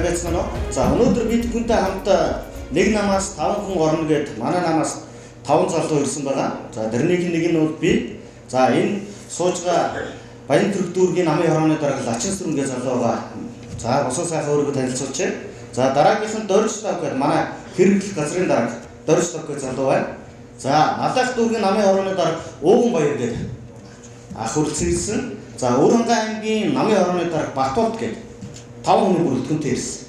Сайн байцгаана уу? За, өнөөдөр бид бүхэнтэй хамт нэг намаас 5 хүн орно гэд манай намаас 5 залуу ирсэн байгаа. За, тэрнийх нэг нь бол би. За, энэ сууж байгаа Баян-Түрэг дүүргийн намын хорооны дарга Лачин сүрэн гэж залуу байгаа. За, босоо сайхан өөрийгөө танилцуулж. За, дараагийнх нь Дорж Тав гэд манай хэрэглэх газрын дарга Дорж Тав гэж залуу байна. За, Малайх дүүргийн намын хорооны дарга Ууган Баяр гэд ах хүрэлцэн ирсэн. За, Өвөрхангай аймгийн намын хорооны дарга Батулд гэд 5 хүний бүрэлдэхүүнтэй ирсэн.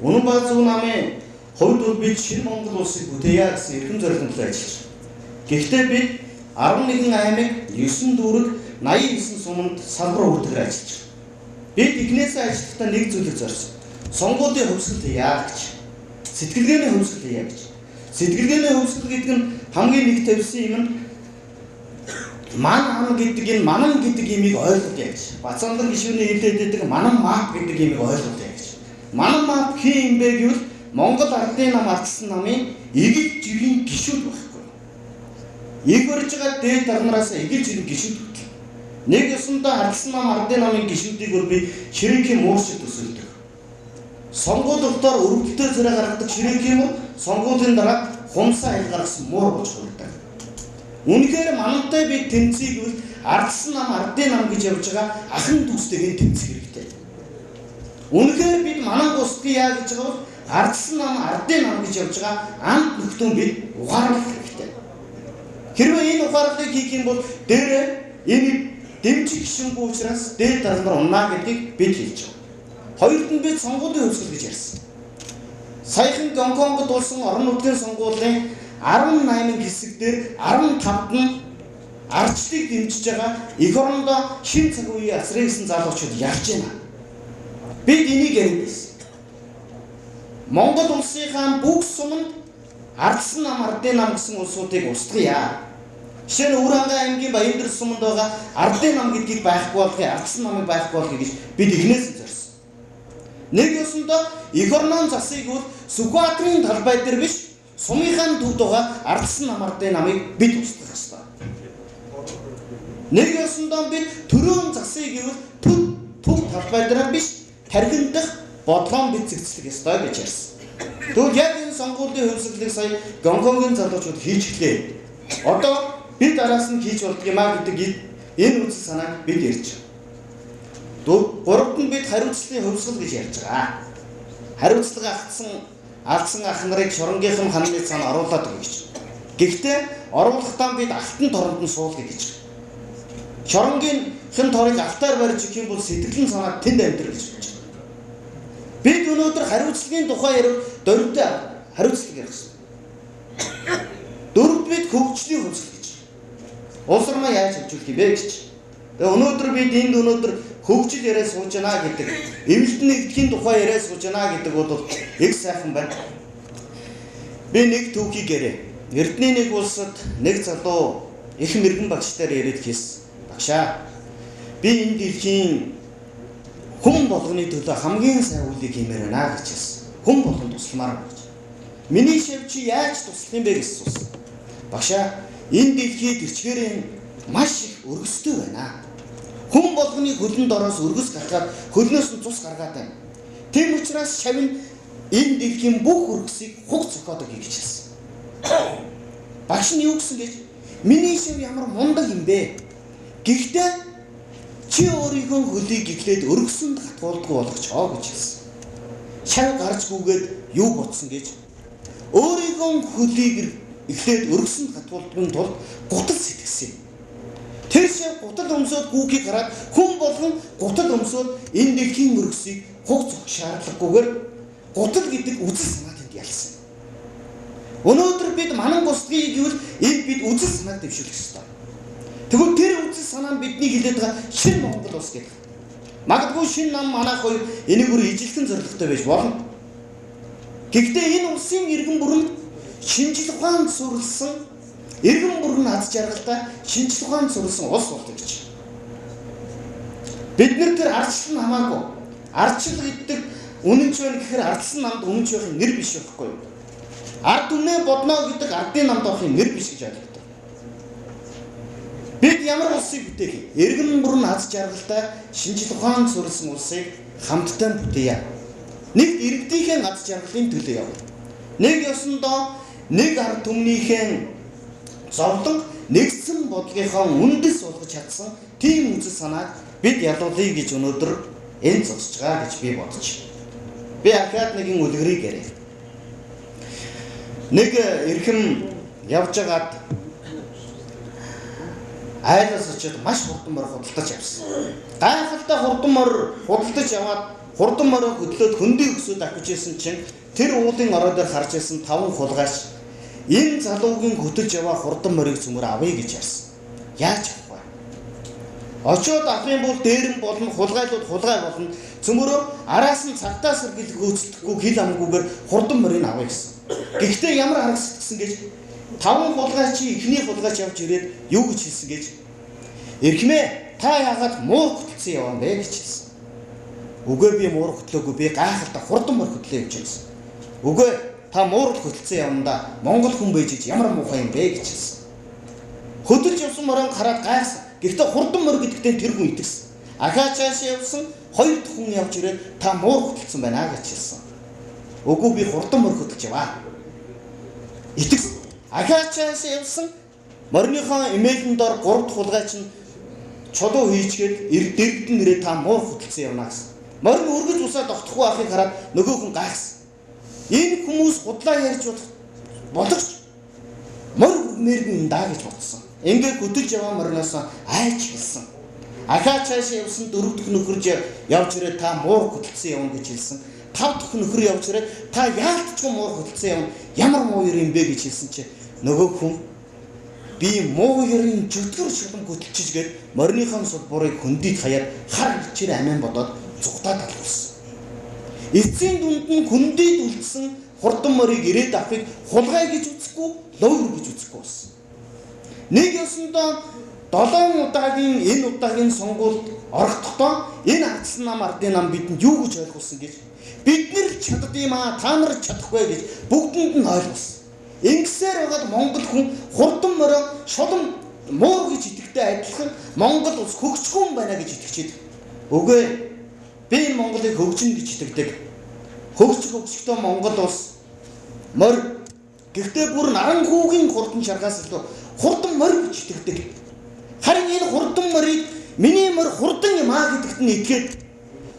Үнэн Баазүү намын хувьд бол бид шинэ Монгол улсыг бүтээе гэсэн эрхэм зорилгын төлөө ажиллаж байна. Гэхдээ бид 11 аймаг, 9 дүүрэг, 89 суманд салбар үүргээр ажиллаж байна. Бид эхнээсээ ажиллахдаа нэг зүйлийг зорьсон. Сонгуулийн хувьсгал яа гэж. Сэтгэлгээний хувьсгал яа гэж. Сэтгэлгээний хувьсгал гэдэг нь хамгийн нэг тавьсан юм нь ман ам гэдэг энэ манан гэдэг имийг ойлгоё гэж. Бацаандан гишүүний хэлээд байдаг манан мап гэдэг имийг ойлгоё гэж. Манан мап хин юм бэ гэвэл Монгол ардын нам ардсан намын эгэл жирийн гишүүд байхгүй. Иг барьж байгаа дээд дарнараас эгэл жирийн гишүүд хүртэл. Нэг ёсондоо ардсан нам ардын намын гишүүдийг бол би ширээхийн муур шиг төсөөлдөг. Сонгуулиудаар өргөдөлтөй зэрэг гаргадаг ширээхийн муур сонгуулийн дараа хумсаа хэл гаргасан муур болж хувирдаг. Үнэхээр манантай би тэмцэе гэвэл ардсан нам ардын нам гэж явж байгаа ахын дүүстэйг тэмцэх хэрэгтэй. Үнэхээр бид манан гусдгийа гэж байгаа бол ардсан нам ардын нам гэж явж байгаа анд нөхдөн бид ухаарлах хэрэгтэй. Хэрвээ энэ ухаарлыг хийх юм бол дээрээ энэ дэмжих гишүүнгүй учраас дээд дарга нар унаа гэдгийг бид хэлж байгаа. Хоёрт нь бид сонгуулийн хувьсгал гэж ярьсан. Саяхан Гонконгод болсон орон нутгийн сонгуулийн 18 хэсэг дээр 15-д нь ардчлалыг дэмжиж байгаа эх орондоо шинэ цаг үеийн асрын гэсэн залуучууд ярьж байна. Бид энийг яриад байсан. Монгол улсынхаа бүх суманд ардсан нам ардын нам гэсэн улсуудыг устгая. Жишээ нь Өвөрхангай аймгийн Баяндэр суманд байгаа ардын нам гэдгийг байхгүй болгоё, ардсан намыг байхгүй болгоё гэж бид эхнээс нь зорьсон. Нэг ёсондоо эх орноо засыг бол Сүхбаатарын талбай дээр биш, сумынхаа төвд байгаа ардсан нам ардын намыг бид устгах ёстой. Нэг ёсондоо бид төрөөн засыг гэвэл төв талбай дээр биш, тархин дах бодлогон бид зэгцлэх ёстой гэж ярьсан. Тэгвэл яг энэ сонгуулийн хувьсгалыг сая Гонконгийн залуучууд хийж эхлэв. Одоо бид араас нь хийж болдго юм а гэдэг энэ үзэл санааг бид ярьж байгаа. Гуравт нь бид хариуцлагын хувьсгал гэж ярьж байгаа. Хариуцлага алдсан ах нарыг шоронгийнхан ханны цаана оруулаад өгье гэж. Гэхдээ оруулахдаа бид алтан торонд нь суулгая гэж. Шоронгийн торыг алтаар барьж өгөх юм бол сэтгэлэн санаа тэнд амьдрах гэж бодож байна. Бид өнөөдөр хариуцлагын тухай ярив, дөрөвдөө хариуцлага ярих хэрэгтэй. Дөрөвд бид хөгжлийн хувьсгал гэж. Улс орноо яаж хөгжүүлэх юм бэ гэж. Тэгээ өнөөдөр бид энд өнөөдөр хөгжил яриа сууж байна гэдэг, эмнэлтэн нэгдэхийн тухай яриа сууж байна гэдэг бол их сайхан байна. Би нэг түүхийг яриа. Эрдний нэг улсад нэг залуу их мэрэгэн багштай яриад хийсэн. Багшаа, би энэ дэлхийн хүн болгоны төлөө хамгийн сайн үйлийг хиймээр байна гэж хэлсэн. Хүн болгон тусламаар гэж. Миний шав чи яаж туслах юм бэ гэж асуусан. Багшаа, энэ дэлхийд эрчгээрэн маш их өргөстэй байна. Хүн болгоны хөлөнд ороос өргөс гаргаад хөлнөөс нь цус гаргаад байна. Тийм учраас шав нь энэ дэлхийн бүх өргөсийг хуг цохиодог гэж хэлсэн. Багш нь юу гэсэн гэж, миний шав ямар мундаг юм бэ? Гэхдээ чи өөрийнхөө хөлийг эхлээд өргөсөнд гатгуулдаггүй болгочоо гэж хэлсэн. Шав гарч гүгээд юу бодсон гэж, өөрийнхөө хөлийг эхлээд өргөсөнд гатгуулдаггүй тулд гутал сэтгсэн юм. Тэр шав гутал өмсөөд гүүхийг хараад хүн болгон гутал өмсөөд энэ дэлхийн өргөсийг хуг цох шаардлагагүйгээр гутал гэдэг үзэл санаа тэнд ялсан. Өнөөдөр бид манан гусдгийг гэвэл энэ бид үзэл санааг дэвшүүлэх ёстой. Тэгвэл тэр үзэл санаа нь бидний хэлээд байгаа шинэ Монгол улс гэдэг. Магадгүй шинэ нам манайх хоёр энийг бүр ижилхэн зорилготой байж болно. Гэхдээ энэ улсын иргэн бүрэн шинжил ухаанд суурилсан, иргэн бүрэн аз жаргалтай шинжил ухаанд суурилсан улс болдог гэж. Бид нэр тэр ардчлал нь хамаагүй. Ардчил гэдэг үнэнч байна гэхээр ардсан намд үнэнч байхын нэр биш байхгүй юу? Ард түмнээ бодно гэдэг ардын намд орохын нэр биш гэж ойлгодог. Бид ямар улсыг бүтээх юм? Иргэн бүрэн аз жаргалтай шинжил ухаанд суурилсан улсыг хамтдаа бүтээе. Нэг иргэдийнхээ аз жаргалын төлөө явна. Нэг ёсондоо нэг ард түмнийхээ зовлон нэгдсэн бодлогынхоо үндэс болгож чадсан тийм үзэл санааг бид ялуулъя гэж өнөөдөр энэ зогсож байгаа гэж би бодож. Би ахаад нэгэн үлгэрийг яриа. Нэг эрхэм явж байгаад айлаас очиод маш хурдан морь худалдаж авсан. Гайхалтай хурдан морь худалдаж аваад хурдан морийг хөдлөөд хөндий өсөд авч ирсэн чинь тэр уулын орой дээр харж ирсэн 5 хулгайч энэ залуугийн хөтөлж яваа хурдан морийг цөмөр авъя гэж ярьсан. Яаж авах вэ? Очиод авах юм бол дээр нь болно, хулгайлууд хулгай болно. Цөмөрөө араас нь цагтаа сэргийлэх гүйцэтгэхгүй хил амгүйгээр хурдан морийг авъя гэсэн. Гэхдээ ямар арга сэтгсэн гэж 5 хулгайчийн эхний хулгайч явж ирээд юу гэж хэлсэн гэж эрхмээ та яагаад муур хөтөлсөн яваа юм бэ гэж хэлсэн. Үгүй би муур хөтлөөгүй, би гайхалтай хурдан морь хөтлөө явж байсан. Үгүй та муур хөтөлсөн явандаа Монгол хүн байж ич ямар муухай юм бэ гэж хэлсэн. Хөдөлж явсан морин хараад гайхсан. Гэхдээ хурдан морь гэдэгтээ тэр хүн итгэсэн. Ахаа чааш явсан хоёр дахь хүн явж ирээд та муур хөтөлсөн байна гэж хэлсэн. Үгүй би хурдан морь хөтөлж яваа. Итгэсэн. Ахаа чааш явсан мориныхоо эмээлэн дор 3 дахь хулгайч нь чулуу хийчгээд дэргэдэн нэрээ та муур хөтөлсөн явна гэсэн. Морин өргөж усаа тогтохгүй ахыг хараад нөгөө хүн гайхсан. Энэ хүмүүс худлаа ярьж болох морь хүрмээргүй юм даа гэж бодсон. Ингээд хөтөлж яваа мориноос айж хэлсэн. Ахаа чааш явсан 4 дахь нөхөр явж ирээд та муур хөтөлсөн явна гэж хэлсэн. 5 дахь нөхөр явж ирээд та яалтчгүй муур хөтөлсөн явна. Ямар муу юм бэ гэж хэлсэн чи нөгөө хүн би муу ерийн чөтгөр шулам хөтөлчиж гээд мориныхон сулбуурыг хөндийд хаяад хар хичээр амиан бодоод зугтаад алгуулсан. Эцсийн дүнд нь хөндийд үлдсэн хурдан морийг ирээд авахыг хулгай гэж үзэхгүй, ловр гэж үзэхгүй болсон. Нэг ёсондоо 7 удаагийн энэ удаагийн сонгуульд орохдоо энэ ардсан нам ардын нам бидэнд юу гэж ойлгуулсан гэж бид нэр чадд юм аа, та нар чадахгүй гэж бүгдэнд нь ойлгуулсан. Ингэсээр байгаад Монгол хүн хурдан морин шулам муу гэж итгэдэг адилхан Монгол улс хөгжихгүй юм байна гэж итгэж байдаг. Үгүй би энэ Монголыг хөгжинэ гэж итгэдэг. Хөгжих хөгжихдээ Монгол улс морь гэхдээ бүр наранхүүгийн хурдан шаргаас илүү хурдан морь гэж итгэдэг. Харин энэ хурдан морийг миний морь хурдан юм аа гэдэгт нь итгээд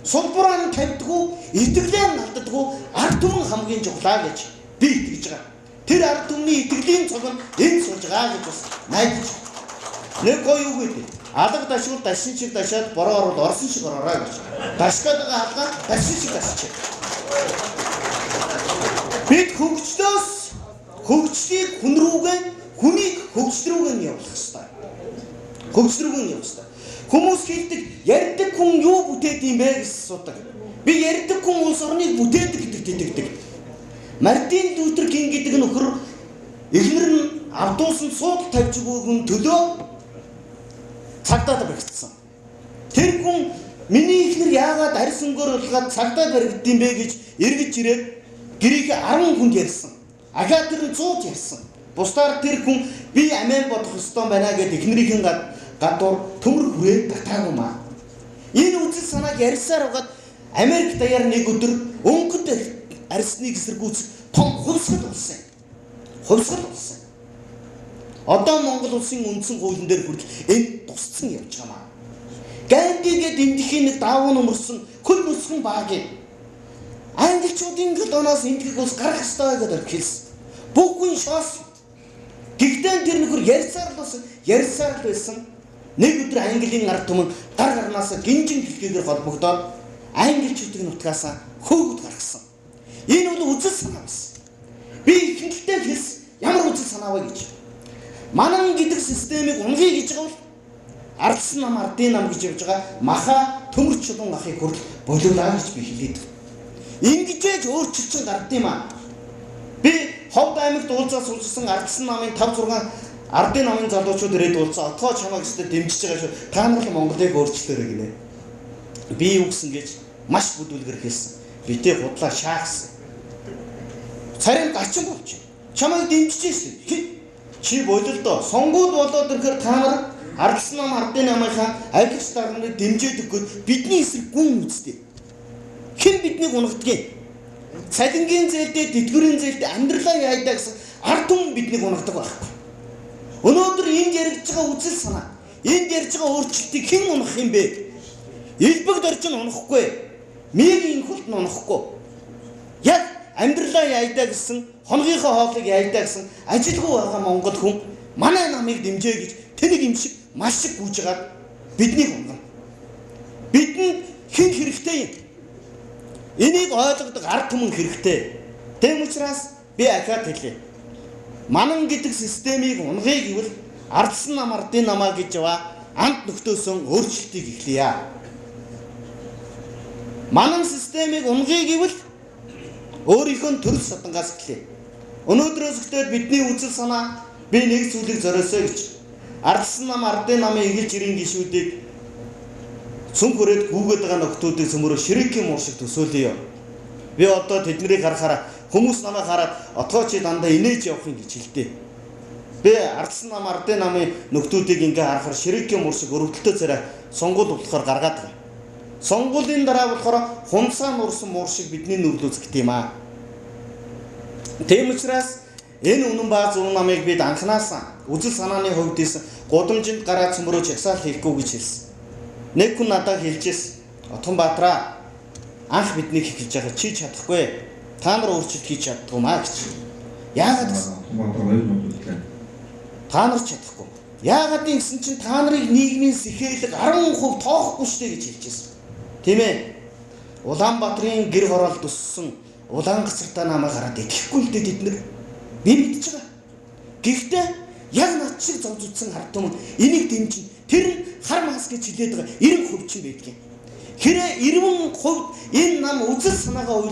сулбураа нь тавьдгүй, итгэлээ нь алддаггүй ард түмэн хамгийн чухлаа гэж би итгэж байгаа. Тэр ард түмний итгэлийн цог нь энд сууж байгаа гэж бас найдаж. Нэг гоё юу гэдэг. Алга дашвал дашин шиг дашаад бороо орвол орсон шиг ороорой гэж. Дашгаад байгаа алгаа дашин шиг дашчих. Бид хөгжлөөс хөгжлийг хүн рүүгээ, хүнийг хөгжил рүүгээ нь явуулах ёстой. Хөгжил рүүгээ нь явах ёстой. Хүмүүс хэлдэг ярьдаг хүн юу бүтээд юм бэ гэж асуудаг. Би ярьдаг хүн улс орныг бүтээдэг гэдэгт итгэдэг. Мартин Лютер Кинг гэдэг нөхөр эхнэр нь авдуусан суудал тавьж өгөөг нь төлөө цагдаад баригдсан. Тэр хүн миний эхнэр яагаад арьс өнгөөр улгаад цагдаа баригдсан бэ гэж эргэж ирээд гэрийнхээ 10 хүнд ярьсан. Ахаа тэр нь 100 ярьсан. Бусдаар тэр хүн би амиан бодох ёстой байна гэд эхнэрийнхэн гадуур төмөр хүрээд татаагүй маа. Энэ үзэл санааг ярьсаар байгаад Америк даяар нэг өдөр өнгөд арьсныг эсэргүүцэх том хувьсгал болсон. Хувьсгал болсон. Одоо Монгол улсын үндсэн хуулийн дээр хүртэл энэ тусцсан явж байгаа маа. Гандигээд эндхийн нэг даавуу нөмөрсөн хөл мөсгөн баагийн англичуудын колоноос эндхийг улс гарах ёстой гэдээ хэлсэн. Бүх хүн шоос. Гэхдээ тэр нөхөр ярьсаар л болсон, ярьсаар л байсан. Нэг өдөр Английн ард түмэн гар гарнаас гинжин хэлхийгээр холбогдоод англичуудын нутгаас хөөгд гаргасан. Энэ бол үзэл санаа байсан. Би ихэнхдээ хэлсэн ямар үзэл санаа вэ гэж. Манан гэдэг системийг унхий гэж байгаа бол ардсан нам ардын нам гэж явж байгаа маха төмөр чулуун ахыг хүртэл болиулаа гэж би хэлээд. Ингэжээж өөрчлөлт гард юм аа. Би Ховд аймагт уулзаа суулжсан ардсан намын 5 6 ардын намын залуучууд ирээд уулзаа. Отгоо чамайг өстө дэмжиж байгаа шүү. Та нар л Монголыг өөрчлөөрэй гинэ. Би юу гэсэн гэж маш бүдүүлгэр хэлсэн. Битээ худлаа шаагсан. Царим гачин болчих. Чамайг дэмжиж шүү. Чи бололдоо. Сонгуул болоод ирэхээр та нар ардсан нам ардын намынхаа авилгач дарганыг дэмжиж өгөхөд бидний эсрэг гүн үсттэй. Хэн биднийг унгадгийг? Цалингийн зээлдээ, тэтгэврийн зээлдээ амьдралаа яайдаа гэсэн ард түмэн биднийг унагадаг байхгүй. Өнөөдөр энд яригдж байгаа үзэл санаа, энд ярьж байгаа өөрчлөлтийг хэн унах юм бэ? Элбэг дорж нь унахгүй. Мигийн хөлт нь унахгүй. Яг амьдралаа яайдаа гэсэн, хоногийнхоо хоолыг яайдаа гэсэн ажилгүй байгаа монгол хүн манай намыг дэмжээ гэж тэнэг юм шиг маш их гүйж байгаа биднийг унгана. Бидэнд хэн хэрэгтэй юм? Энийг ойлгодог ард түмэн хэрэгтэй. Тэм учраас би ахиад хэлье. Манан гэдэг системийг унгая гэвэл ардсан нам ардын намаа гэж яваа ант нөхдөөсөн өөрчлөлтийг эхлэе. Манан системийг унгая гэвэл өөрийнхөө төрөл садангаас эхлэе. Өнөөдрөөс эхлээд бидний үзэл санаа би нэг зүйлийг зориосоо гэж ардсан нам ардын намын эгэлж жирийн гишүүдийг цүнх хүрээд гүгээд байгаа нөхдүүдийг цөмөрөө ширекийн муур шиг төсөөлөе. Би одоо тэднийг харахаараа хүмүүс намайг хараад отгоо чи дандаа инээж явах юм гэж хэлдэг. Би ардсан нам ардын намын нөхдүүдийг ингээ харахаар ширекийн муур шиг өрөвдөлтөө царай сонгуул болохоор гаргаад байгаа. Сонгуулийн дараа болохоор хумсаа нуурсан муур шиг бидний нүглүүц гэдэг юм аа. Тийм учраас энэ үнэн ба зөв намыг бид анхнаасаа үзэл санааны хувьд ийсэн гудамжинд гараад цөмөрөө жагсаал хийхгүй гэж хэлсэн. Нэг хүн надад хэлжээс Отгонбаатараа анх биднийг эхэлж байгаа чи чадахгүй. Та нар өөрчлөлт хийж чаддгүй маа гэж. Яагаад гэсэн? Отгонбаатар баяр хөөртэй. Та нар чадахгүй. Яагаад ингэсэн чинь та нарыг нийгмийн сэхээлэг 10% тоохгүй штэ гэж хэлжээс. Тийм ээ. Улаанбаатарын гэр хороолд өссөн улаан газартаа намайг хараад итгэхгүй л дээ тэд нар. Би мэдж байгаа. Гэхдээ яг над шиг зовж үтсэн ард түмэн энийг дэмжин. Тэр нь хар мас гэж хэлээд байгаа 90% чинь байдгийн. Хэрэг 90% энэ нам үзэл санаагаа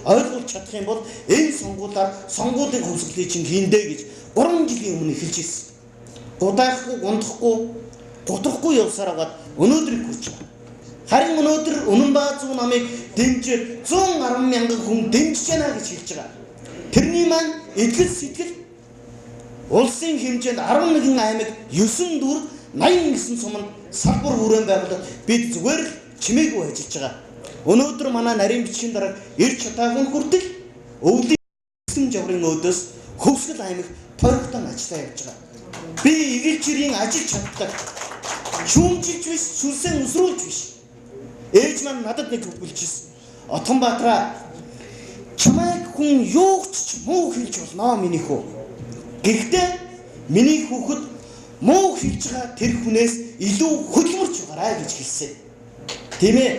ойлгуулж чадах юм бол энэ сонгуулиар сонгуулийн хувьсгалыг чинь хийндэ гэж 3 жилийн өмнө эхэлж ирсэн. Гудаахгүй, гундахгүй, гутрахгүй явсаар байгаад өнөөдрийг хүрч байгаа. Харин өнөөдөр үнэн ба зөв намыг дэмжиж 110 мянган хүн дэмжиж байна гэж хэлж байгаа. Тэрний маань эдгэл сэтгэл улсын хэмжээнд 11 аймаг 9 дүр 80 гэсэн суманд салбар хүрэн байгуулаад бид зүгээр л чимээгүй ажиллаж байгаа. Өнөөдөр манай нарийн бичгийн дарга ирж чадаагүй хүртэл өвлийн жаврын өөдөөс Хөвсгөл аймаг тойрогтон ажиллаа явж байгаа. Би игэл чирийн ажил чаддаг. Шүүмжилж биш, сүнсээ өсрүүлж биш. Ээж маань надад нэг өгүүлжсэн. Отгонбаатараа чамайг хүн юу ч муу хэлж болно миний хүү. Гэхдээ миний хүүхэд муу хэлж байгаа тэр хүнээс илүү хөдөлмөрч байгаарай гэж хэлсэн. Тийм ээ.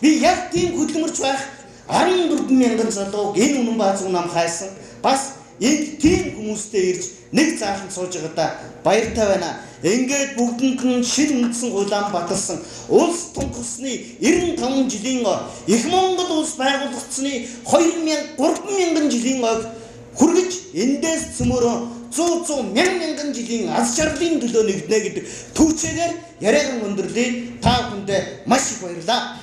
Би яг тийм хөдөлмөрч байх 14 мянган залууг энэ үнэн ба зөв нам хайсан. Бас энд тийм хүмүүстэй ирж нэг зааланд сууж байгаадаа баяртай байна. Ингээд бүгдэнд нь шинэ үндсэн хуулиан баталсан улс тунхагласны 95 жилийн их Монгол улс байгуулагдсаны 2000 3000 жилийн ойг хүргэж эндээс цөмөрөө 100 мянган жилийн аз жаргалын төлөө нэгднэ гэдэг түүчээгээр яриагаа өндөрлөе. Та бүхэндээ маш их баярлалаа.